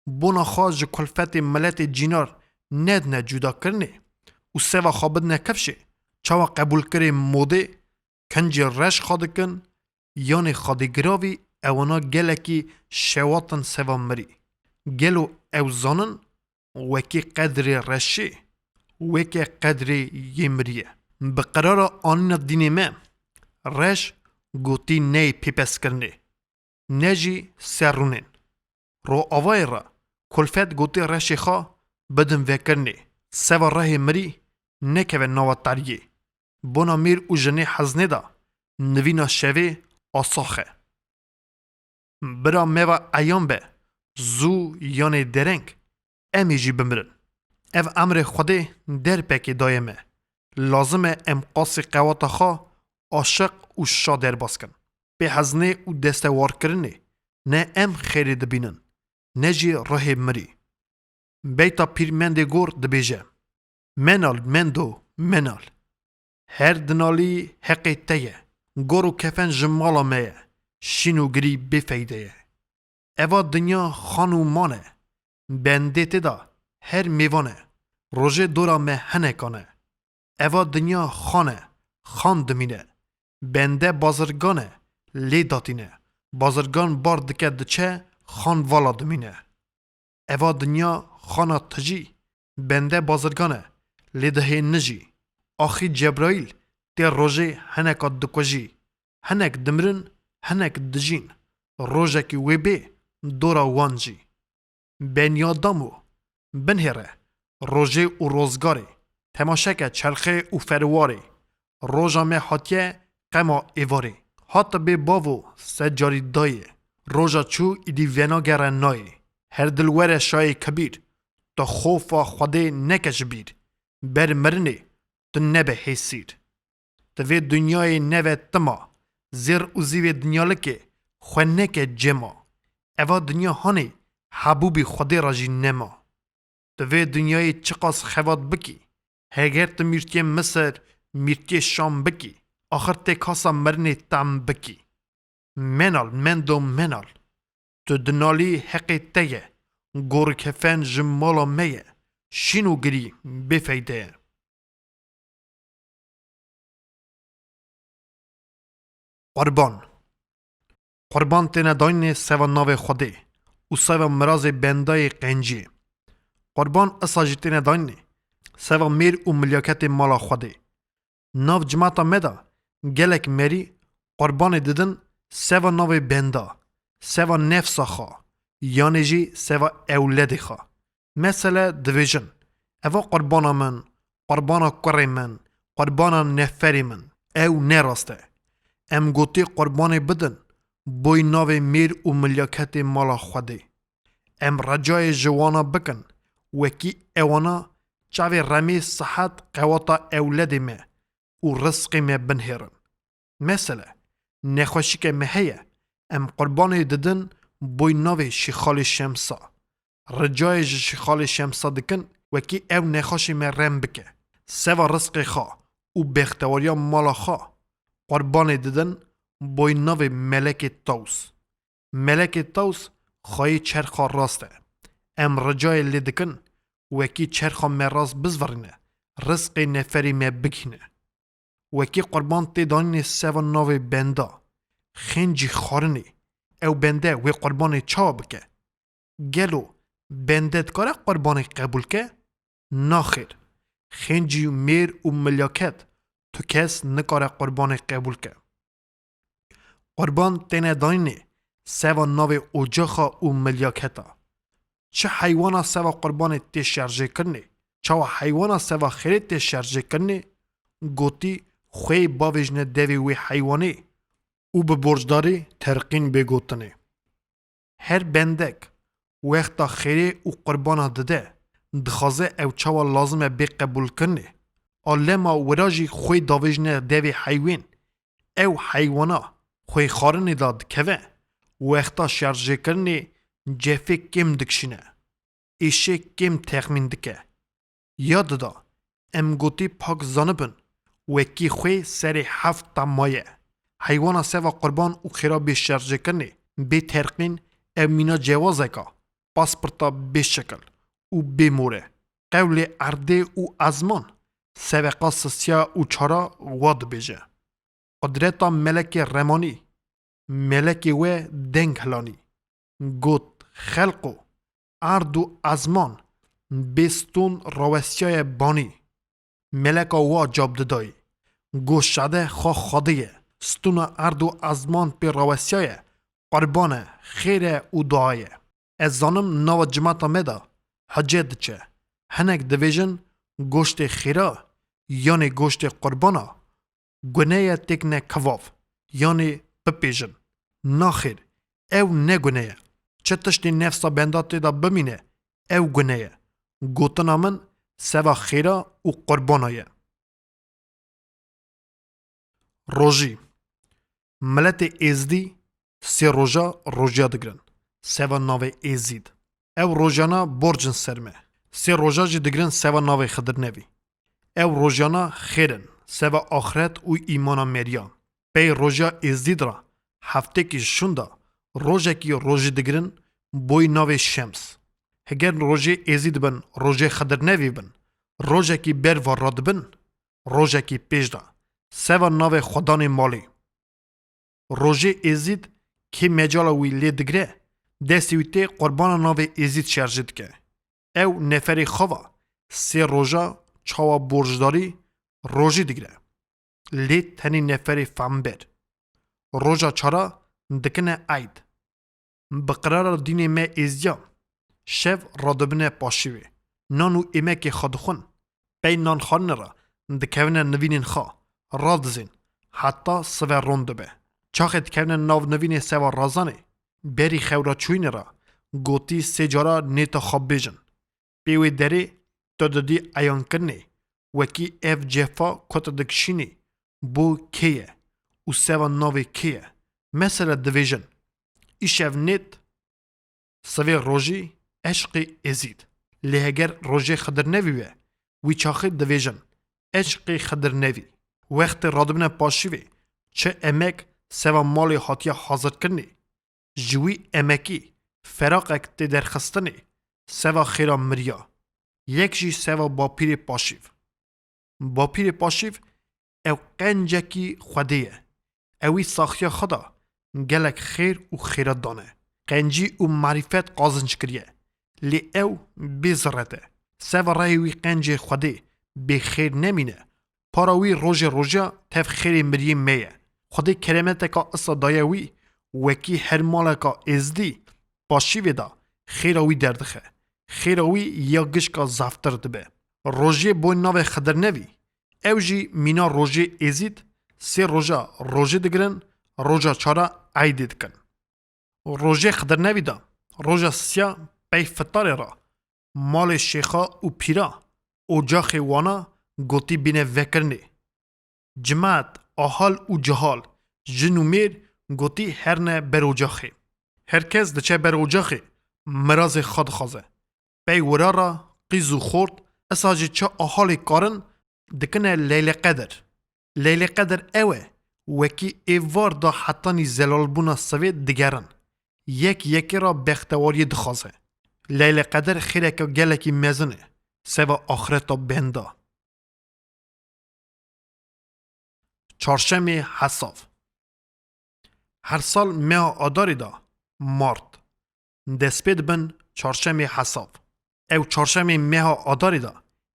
bona xwe ji kulfetê miletê cînar nedine cudakirinê û seva xwe bidine kifşê, çawa qebûlkirê modê, kincê reş xwe dikin, yanê xwedêgiravî ewana gelekî şewat in seva mirî. Gelo ew zanin wekî qedrê reşê, weke qedrê yê mirî ye? Bi qerara anîna dînê me, reş gotî neyê pêpezkirinê, ne jî serrûnên. Ro avayê re kulfet gotî reşê xwe bidin vekirinê, seva rihê mirî nekeve nava tariyê. Bona mîr û jinê hezinê de nivîna şevê asax e. Bira me ve eyan be, zû yanê dereng, em ê jî bimirin. Ev emrê Xwedê derpekê daye me. Lazim e em qasî qewata xwe aşiq û şa derbas kin. Pê hezinê û destewarkirinê ne em xêrê dibînin, ne jî rihê mirî. Beyta pîrmendê gor dibêje: Menal mendo, menal. Her dinalî heqê te ye. Gor û kefen ji mala me ye. Şîn û girî bêfeyde ye. Eva dinya xan û man e. Bendê tê de her mêvan e. Rojê dora me hinekan e. Eva dinya xan e, xan dimîne. Bende bazirgan e, lê datîne. Bazirgan bar dike diçe, xan vala dimîne. Eva dinya xana tijî, bende bazirgan e, lê dihênijî. Axî Cebraîl tê rojê hineka dikujî. Hinek dimirin, hinek dijîn. Rojekî wê bê, dora wan jî. Beniadamo, binihêre, rojê û rozgarê. Temaşe ke çerxê û ferwarê. Roja me hatiye qema êvarê. Hat bê bavo se carî dayê. Roja çû îdî venagere nayê. Her dil were şayê kebîr. Tu xofa Xwedê neke ji bîr. Ber mirinê tu nebe hêsîr. Di vê dinyayê neve tima. Zêr û zîvê dinyalikê xwe neke cema. Eva dinya hanê hebûbî Xwedê re jî nema. Di vê dinyayê çiqas xebat bikî, heger tu mîrtiyê Misir, mîrtiyê Şam bikî, axir tê kasa mirinê tam bikî. Menal, mendo menal. Tu dinalî heqê te ye. Gor kefen ji mala me ye. Şîn û girî bêfeyde ye. Qurban. Qurban têne dayînê seva navê Xwedê û seva mirazê bendayê qenciyê. Qurban isa jî têne dayînê seva mêr û milyaketê mala Xwedê. Nav cimata me de gelek merî qurbanê didin seva navê benda, seva nefsa xwe, yanê jî seva ewledê xwe. Mesele dibêjin, eva qurbana min, qurbana kurê min, qurbana neferê min. Ew ne rast e. Em gotî qurbanê bidin, boy navê mêr û milyaketê mala Xwedê. Em recayê ji wana bikin, wekî ewana çavê remê sihet qewata ewledê me û rizqê me binhêrin. Mesele, nexweşîke me heye, em qurbanê didin boy navê Şîxalê Şemsa. Ricayê ji Şîxalê Şemsa dikin, wekî ew nexweşê me rem bike. Seva rizqê xwe û bextewariya mala xwe, qurbanê didin boy navê Melekê Taws. Melekê Taws xweyê çerxa rast e. Em ricayê lê dikin, wekî çerxa me rast bizvirîne, rizqê neferê me bigihîne. Wekî qurban tê danînê seva navê benda, xêncî xwarinê. Ew bende wê qurbanê çawa bike? Gelo bende dikare qurbanê qebûl ke? Naxêr. Xêncî mêr û milyaket tu kes nikare qurbanê qebûl ke. Qurban têne dayînê seva navê ocaxa û milyaketa. Çi heywana seva qurbanê tê şerjêkirinê? Çawa heywana seva xêrê tê şerjêkirinê? Gotî xwê bavêjine devê wê heywanê û bi borcdarî terqîn bê gotinê. Her bendek wexta xêrê û qurbana dide, dixwaze ew çawa lazim e bê qebûlkirinê. A lema wira jî xwê davêjine devê heywên, ew heywana xwê xwarinê de dikeve, wexta şerjêkirinê cefê kêm dikişîne, êşê kêm texmîn dike. Ya dida, em gotî pak zanibin, wekî xwê serê heft temaye. Heywana seva qurban û xêra bê şerjêkirinê, bê terqîn ew mîna cewazeka, paspirta bê şekil û bê more. Qewlê erdê û ezman, sebeqa sisiya û çara wa dibêje. Qudreta melekê remanî, melekê we deng hilanî. Got, xelqo, erd û ezman bê stûn rawesiyaye banî. Meleka wa cab didayî. Got, şade xwe Xwedê ye. Stûna erd û ezman pê rawesiyaye. Qurban e, xêr e û dua ye. Ez zanim nava cimata me de hece diçe. Hinek divêjin goştê xêra, yanê goştê qurbana, gune ye têkine kivav, yanê bipêjin. Naxêr, ew ne gune ye. Çi tiştê nefsa benda tê de bimîne, ew gune ye. Gotina min seva xêra û qurbana ye. Rojî. Miletê Êzdî sê roja rojiya digirin. Seva navê Êzîd. Ew rojana borcin ser me. Sê roja jî digirin seva navê Xidir Nevî. Ew rojana xêr in, seva axiret û îmana meriyan. Pey roja Êzîd re heftêkî şûnda rojekî rojî digirin boy navê Şems. Heger rojê Êzîd bin, rojê Xidir Nevî bin, rojekî ber va radibin, rojekî pêş de, seva navê xwedanê malê. Rojê Êzîd kê mecala wî lê digre, destê wî tê qurbana navê Êzîd şerjê dike. Ew neferê xwe va sê roja çawa borcdarî rojî digre. Lê tenê neferê fember. Roja çara dikine eyd. Bi qirara dînê me êzdiya, şev radibine paşî wê. nan û êmekê xwe dixwin. Pey nan xwarinê re dikevine nivînên xwe, radizên, heta sive ron dibe. Çaxê dikevine nav nivînê seva razanê, berî xew re çûyînê re, gotî sê cara nêta xwe bêjin. Pê wê derê tu didî eyankirinê, wekî ev cefa ku tu dikişînî, bo kê ye û seva navê kê ye? Mesela divêjin, îşev nêt, sivê rojî eşqê Êzîd. Lê heger rojê Xidir Nevî be, wî çaxê divêjin, eşqê Xidir Nevî. Wextê radibine paşîvê, çi emek seva malê hatiye hazirkirinê, ji wî emekî feraqek tê derxistinê, seva xêra miriya. Yek jî seva bapîrê paşîv. Bapîrê paşîv ew qencekî Xwedê ye. Ewî saxiya xwe da gelek xêr û xêrat dane. Qencî û marîfet qazinc kiriye. Lê ew bê ziret e. Seva rehê wî qencê Xwedê bê xêr nemîne. Para wî rojê roja tev xêrê miriyê me ye. Xwedê keremeteka isa daye wî, wekî her maleka Êzdî paşîvê de xêra wî derdixe. Xêra wî ya gişka zaftir dibe. Rojiyê boy navê Xidir Nevî. Ew jî mîna rojê Êzîd, sê roja rojê digirin, roja çara eydê dikin. Rojê Xidir Nevî de, roja siya pey fitarê re, malê şêxa û pîra, ocaxê wana gotî bîne vekirinê. Cimat, ahal û cihal, jin û mêr gotî herne ber ocaxê. Her kes diçe ber ocaxê, mirazê xwe dixwaze. Pey wira re qîz û xort, isa jî çi ahalê karin dikine Leylê Qedir. Leylê Qedir ew e, wekî êvar da hetanî zelalbûna sivê digerin. Yek yekê re bextewariyê dixwaze. Leylê Qedir xêreke gelekî mezin e, seva axireta benda. Çarşemê Hesav. Her sal meha Adarê de, Mart, dest pê dibin Çarşemê Hesav. Ew çarşemê meha Adarê de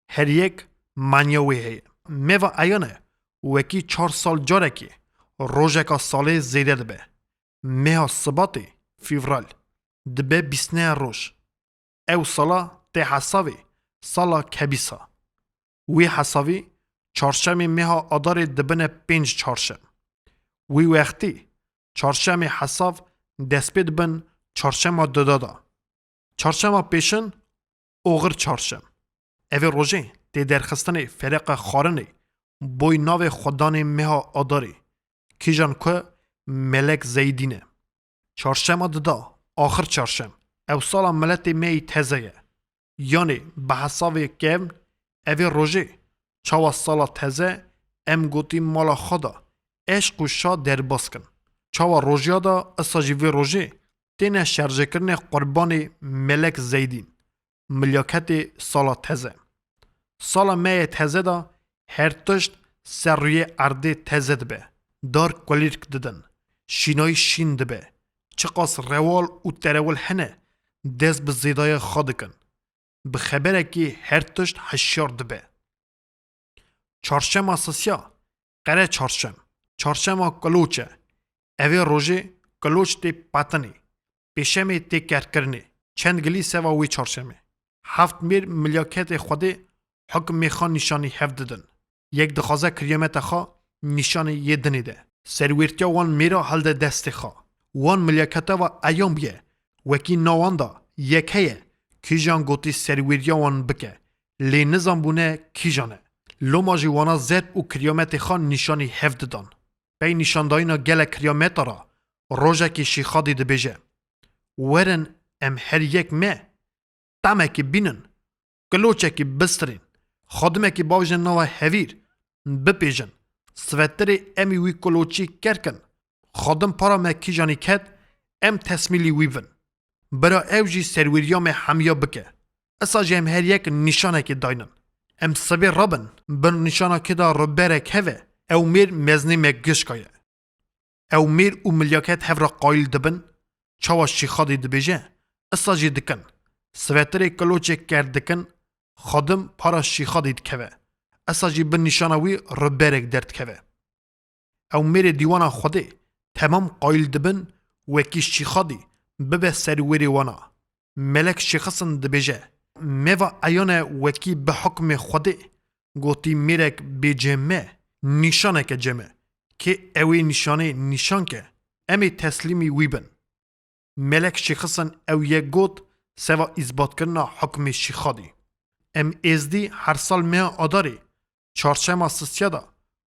her yek manya wê heye. Meva eyan e, wekî çar sal carekê rojeka salê zêde dibe. Meha Sibatê, Fevral, dibe bîst neh roj. Ew sala tê hesavê sala kebîsa. Wî hesavî çarşemê meha Adarê dibine pênc çarşem. Wî wextî çarşemê hesav dest pê dibin çarşema dida da. Çarşema pêşin oxir çarşem. Evê rojê tê derxistinê fereqa xwarinê boy navê xwedanê meha Adarê, kîjan ku Melek Zeydîn e. Çarşema dida, axir çarşem. Ew sala miletê me yî teze ye. Yanê bi hesavê kevn, evê rojê, çawa sala teze, em gotî mala xwe de eşq û şa derbas kin. Çawa rojiya de, isa jî vê rojê têne şerjêkirinê qurbanê Melek Zeydîn, milyaketê sala teze. Sala me yê teze de her tişt ser rûyê erdê teze dibe. Dar kulîlk didin. Şînayî şîn dibe. Çiqas rewal û terewil hene, dest bi zêdaya xwe dikin. Bi xeberekî her tişt hişyar dibe. Çarşema sisiya, qere çarşem. Çarşema kiloç e. Evê rojê kiloç tê petinê. Pêşemê tê kerkirinê. Çend gilî seva wê çarşemê. Heft mêr milyaketê Xwedê hukmê xwe nîşanî hev didin. Yek dixwaze kiryameta xwe nîşanê yê dinê de. Serwêrtiya wan mêra hilde destê xwe. Wan milyaketa ve eyan bûye. Wekî nawan de yek heye, kîjan gotî serwêriya wan bike. Lê nizanbûne kîjan e. Loma jî wana zerb û kiryametê xwe nîşanî hev didan. Pey nîşandayîna gelek kiryameta re, rojekê Şîxadî dibêje, Werin em her yek me, tamekî bînin, kiloçekî bistirîn, xadimekî bavêjin nava hevîr, bipêjin, sivetirê em ê wî kiloçî kerkin, xadim para me kîjanî ket, em tesmîlî wî bin. Bira ew jî serwêriya me hemiya bike. Isa jî em her yek nîşanekê daynin. Em sibê rabin, bin nîşana kê de riberek heve, ew mêr mezinê me gişka ye. Ew mêr û milyaket hev re qayîl dibin, çawa Şîxadî dibêje, isa jî dikin. Sivetirê kiloçê ker dikin, xadim para Şîxadî dikeve. Isa jî bin nîşana wî riberek derdikeve. Ew mêrê dîwana Xwedê temam qayîl dibin, wekî Şîxadî bibe serwêrê wana. Melek Şêxesin dibêje, Meva eyane wekî bi hukmê Xwedê gotî mêrek bê cem me, nîşaneke cem e. Kê ew ê nîşanê nîşan ke, em ê teslîmî wî bin. Melek Şêxisin ew yek got, seva îzbatkirina hukmê şîxadî. Em êzdî her sal meha Adarê, çarşema sisiya de,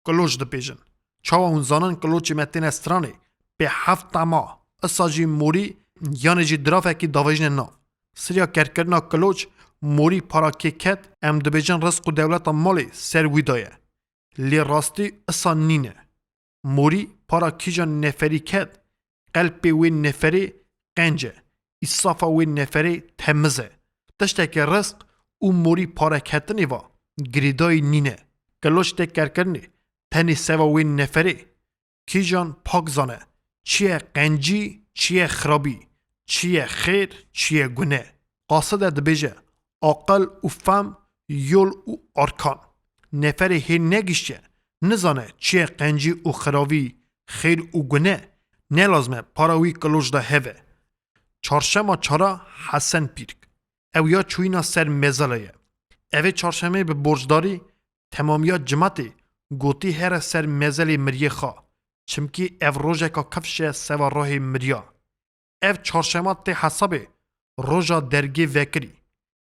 kiloç dipêjin. Çawa hûn zanin kiloçê me têne stranê, pê heft tema, isa jî morî, yanê jî dirafekî davêjine nav. Siriya kerkirina kiloç, morî para kê ket, em dibêjin rizq û dewleta malê ser wî daye. Lê rastî isa nîne. Morî para kîjan neferî ket, qelpê wê neferê qenc e, îsafa wê neferê temiz e. Tiştekê rizq û morî pareketinê va girêdayî nîne. Kiloç tê kerkirinê tenê seva wê neferê kîjan pak zane, çi ye qencî, çi ye xirabî, çi ye xêr, çi ye gune. Qaside dibêje, aqil û fehm, yol û arkan. Neferê hê negiştiye, nizane çi ye qencî û xiravî, xêr û gune, nelazim e para wî kiloç de heve. Çarşema çara Hesen Pîrk. Ew ya çûyîna ser mezele ye. Evê çarşemê bi borcdarî temamiya cimatê gotî here ser mezelê miriyê xwe. Çimkî ev rojeka kifş e seva rohê miriya. Ev çarşema tê hesabê roja dergê vekirî.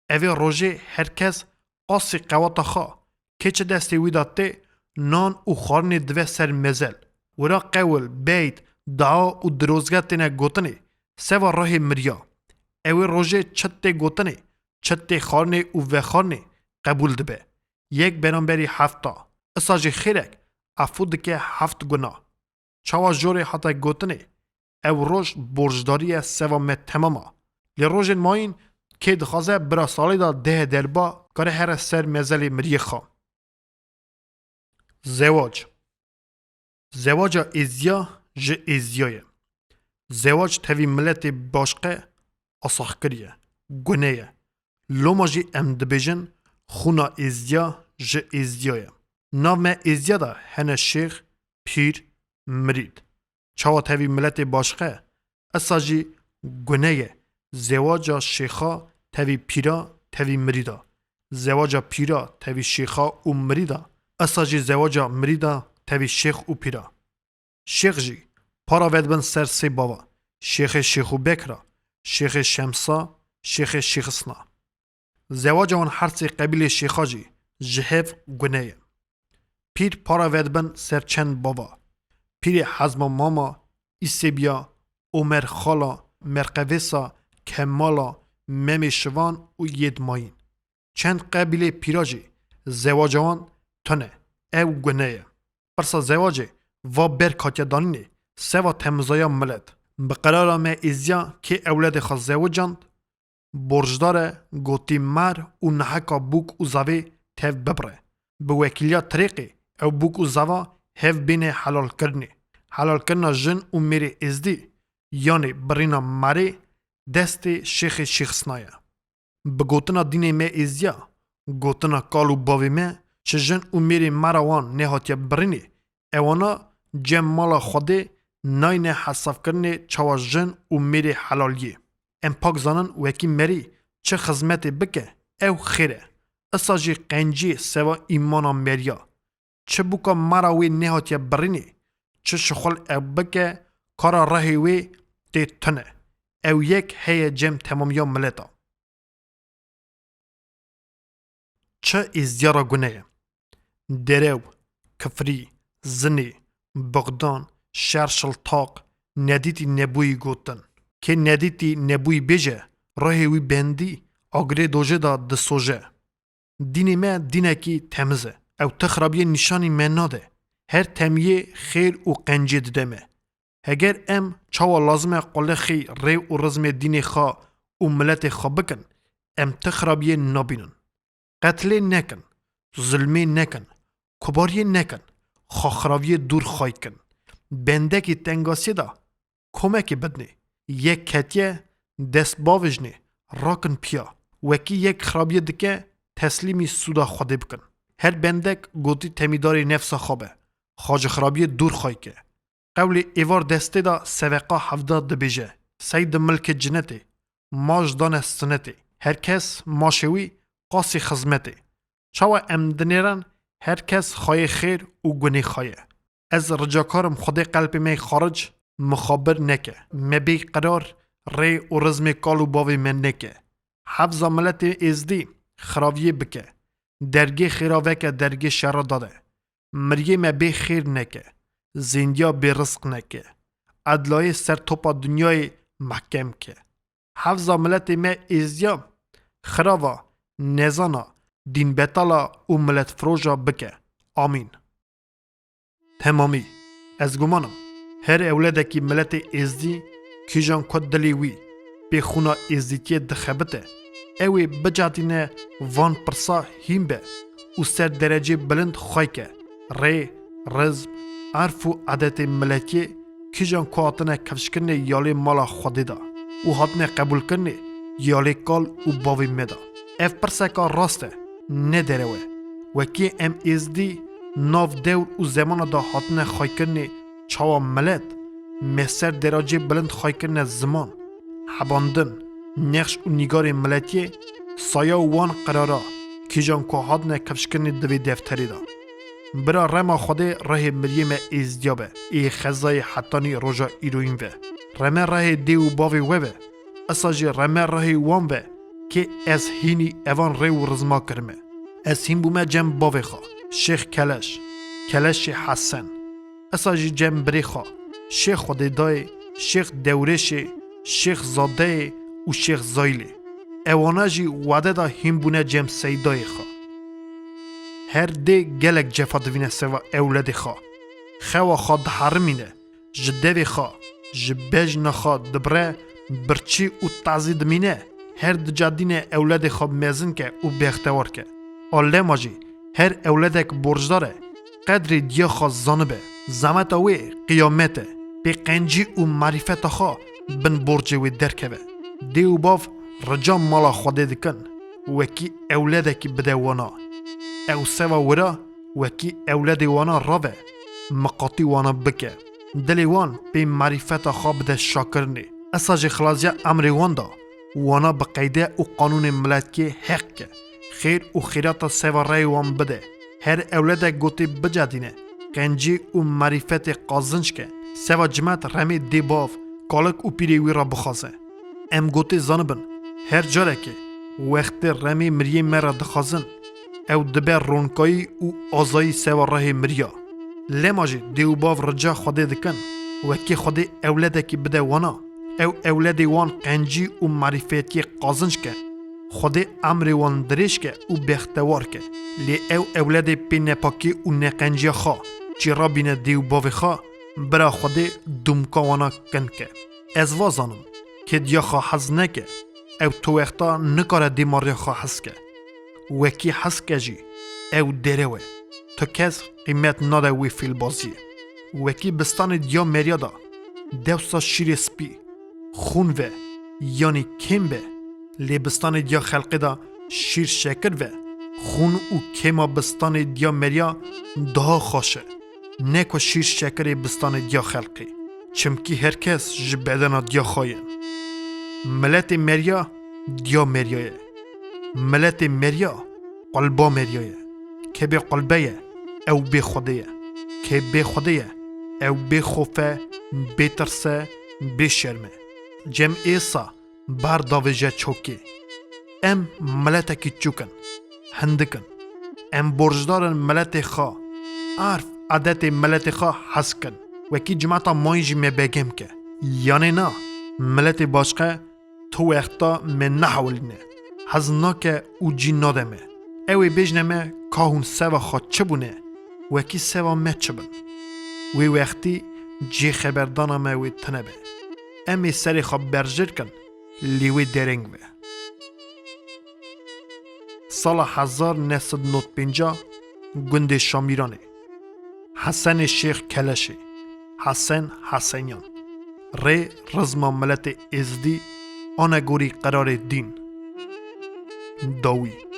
Evê rojê her kes qasî qewata xwe, kê çi destê wî de tê, nan û xwarinê dive ser mezel. Wira qewl, beyt, dua û dirozge têne gotinê, seva rohê miriya. Ewê rojê çi tê gotinê, çi tê xwarinê û vexwarinê qebûl dibe. Yek beramberî hefta. Isa jî xêrek, efû dike heft guna. Çawa jorê hate gotinê, ew roj borcdarî ye seva me temam a. Lê rojên mayîn kê dixwaze bira salê de deh derba kare here ser mezelê miriyê xwe. Zewac. Zewaca êziya ji êziya ye. Zewac tevî miletê başqe asaxkirî ye, gune ye. Loma jî em dibêjin xûna êziya ji êziya ye. Nav me êziya de hene şêx, pîr, mirîd. Çawa tevî miletê başqe, isa jî gune ye zewaca şêxa tevî pîra tevî mirîda, zewaca pîra tevî şêxa û mirîda, isa jî zewaca mirîda tevî şêx û pîra. Şêx jî para vedibin ser sê bava, şêxê Şêxûbekra, şêxê Şemsa, şêxê Şêxisna. Zewaca wan her sê qebîlê şêxa jî ji hev gune ye. Pîr para vedibin ser çend bava. Pîrê Hezma Mama, Îsêbiya, Omer Xala, Merqevêsa, Kemala, Memê Şivan û yêd mayîn. Çend qebîlê pîra jî zewaca wan tune, ew gune ye. Pirsa zewacê va berk hatiye danînê, seva temizaya milet. Bi qerara me êziya kê ewledê xwe zewicand, borcdar e gotî mer û neheka bûk û zavê tev bibire. Bi wekîliya tirêqê ew bûk û zava hev bêne helalkirinê. Helalkirina jin û mêrê êzdî, yanê birîna merê destê şêxê Şêxisna ye. Bi gotina dînê me êziya, gotina kal û bavê me, çi jin û mêrê mera wan nehatiye birînê, ewana cem mala Xwedê nayne hesavkirinê çawa jin û mêrê helaliyê. Em pak zanin wekî merî çi xizmetê bike, ew xêr e. Isa jî qenciyê seva îmana meriya. Çi bûka mera wê nehatiye birînê, çi şixul ew bike, kara rehê wê tê tune. Ew yek heye cem temamiya mileta. Çi êzdiya re gune ye? Derew, kifrî, zinê, bixdan, şer şiltaq, nedîtî nebûyî gotin. Kê nedîtî nebûyî bêje, rehê wî bendî, agirê dojê de disoje. Dînê me dînekî temiz e. Ew ti xirabiyê nîşanî me nade. Her temiyê xêr û qencê dide me. Heger em çawa lazim e qulixî rê û rizmê dînê xwe û miletê xwe bikin, em ti xirabiyê nabînin. Qetlê nekin, zilmê nekin, kubariyê nekin, xwe xiraviyê dûr xaykin. Bendekî tengasiyê de komekê bidinê. Yek ketiye, dest bavêjinê, rakin piya. Wekî yek xirabiyê dike, teslîmî sûda Xwedê bikin. Her bendek gotî temîdarê nefsa xwe be. Xwe ji xirabiyê dûr xayke. Qewlê êvar destê de seveqa hevda dibêje, sey di milkê cinetê, ma ji dane sinetê. Her kes maşê wî qasî xizmetê. Çawa em dinêrin, her kes xayê xêr û gunê xaye. Ez ricakarim Xwedê qelbê me xaric mixabir neke. Me bê qerar rê û rizmê kal û bavê me neke. Hefza miletê êzdî xiraviyê bike. Dergê xêra veke dergê şera dade. Miriyê me bê xêr neke. Zêndiya bê rizq neke. Edlayê ser topa dinyayê mehkem ke. Hefza miletê me êzdiya, xirava, nezana, dînbetala û miletfiroja bike. Amîn. Temamî. Ez guman im, her ewledekî miletê êzdî kîjan ku dilê wî pê xûna êzdîtiyê dixebite, ew ê bicatîne van pirsa hîn be û ser derecê bilind xwey ke, rê, rizm, erf û edetê miletiyê kîjan ku hatine kifşkirinê yalê mala Xwedê de û hatine qebûlkirinê yalê kal û bavê me de. Ev pirseka rast e, ne derew e. Wekî em êzdî nav dewr û zemana de hatine xweykirinê, çawa milet, me ser deracê bilind xweykirine ziman, hebandin, nexş û nîgarê miletiyê, saya wan qerara, kîjan ku hatine kifşkirinê di vê defterê de. Bira rema Xwedê rehê miriyê me êzdiya be, ê xezayê hetanî roja îroyîn ve. Reme rehê dê û bavê we ve. Esa jî reme rehê wan ve, kê ez hînî evan rê û rizma kirime. Ez hîn bûme cem bavê xwe, Şêx Keleş, Keleşê Hesen. Esa jî cem birê xwe, Şêx Xwedêdayê, Şêx Dewrêşê, Şêx Zadeyê û Şêx Zayîlê. Ewana jî wade de hîn bûne cem seydayê xwe. Her dê gelek cefa divîne seva ewledê xwe. Xewa xwe diherimîne, ji devê xwe, ji bejna xwe dibire, birçî û tazî dimîne, her dicadîne ewledê xwe mezin ke û bextewar ke. A lema jî her ewledek borcdar e, qedrê diya xwe zanibe. Zameta wê qiyamet e, pê qencî û marîfeta xwe bin borcê wê derkeve. Dê û bav rica mala Xwedê dikin, wekî ewledekî bide wana. Ew seva wira wekî ewledê wana rave, miqatî wana bike. Dilê wan pê marîfeta xwe bide şakirinê. Esa jî xilaziya emrê wan da, wana bi qeyde û qanûnê miletkê heq ke. Xêr û xêrata seva reyê wan bide. Her ewledek gotê bicedîne, qencî û marîfetê qazinc ke. Seva cimet remê dê bav, kalik û pîrê wî re bixwaze. Em gotê zanibin, her carekê wextê remê miriyê me re dixwazin, ew dibe ronkayî û azayî seva rehê miriya. Lema jî dê û bav rica Xwedê dikin, wekî Xwedê ewledekî bide wana, ew ewledê wan qencî û marîfetiyê qazinc ke. Xwedê emrê wan dirêj ke û bextewar ke. Lê ew ewledê pê nepakî û neqenciya xwe çî rabîne dê û bavê xwe, bira Xwedê dumka wana kin ke. Ez va zanim, kê diya xwe hez neke, ew tu wexta nikare dê mariya xwe hez ke. Wekî hez ke jî, ew derew e. Tu kes qîmet nade wê fîlbaziyê. Wekî bistanê diya meriya da, dewsa şîrê spî, xûn ve, yanî kêm be. Lê bistanê diya xelqê da şîr şekir ve, xûn û kêma bistanê diya meriya daha xweş e. Ne ku şîr şekirê bistanê diya xelqê. Çimkî her kes ji bedena diya xwe ye. Miletê meriya diya meriya ye. Miletê meriya qulba meriya ye. Kê bê qulbe ye, ew bê Xwedê ye. Kê bê Xwedê ye, ew bê xof e, bê tirs e, bê şerm e. Cem êsa ber davêje çokê. Em miletekî çûk in, hindik in. Em borcdar in miletê xwe, erf, edetê miletê xwe hez kin. Wekî cimeta mayî jî me begem ke. Yanê na, miletê başqe tu wexta me nehewilîne, hez nake û cî nade me. Ew ê bêjne me ka hûn seva xwe çi bûne, wekî seva me çi bin. Wê wextî cê xeberdana me wê tune be. Em ê serê xwe berjêr kin, lê wê dereng be. Sala hezar neh sed nod pênca gundê Şamîranê. Hesenê Şêx Keleşê, Hesen Hesenyan. Rê rizma miletê Êzdî, anegorî qerarê dîn. Dawî.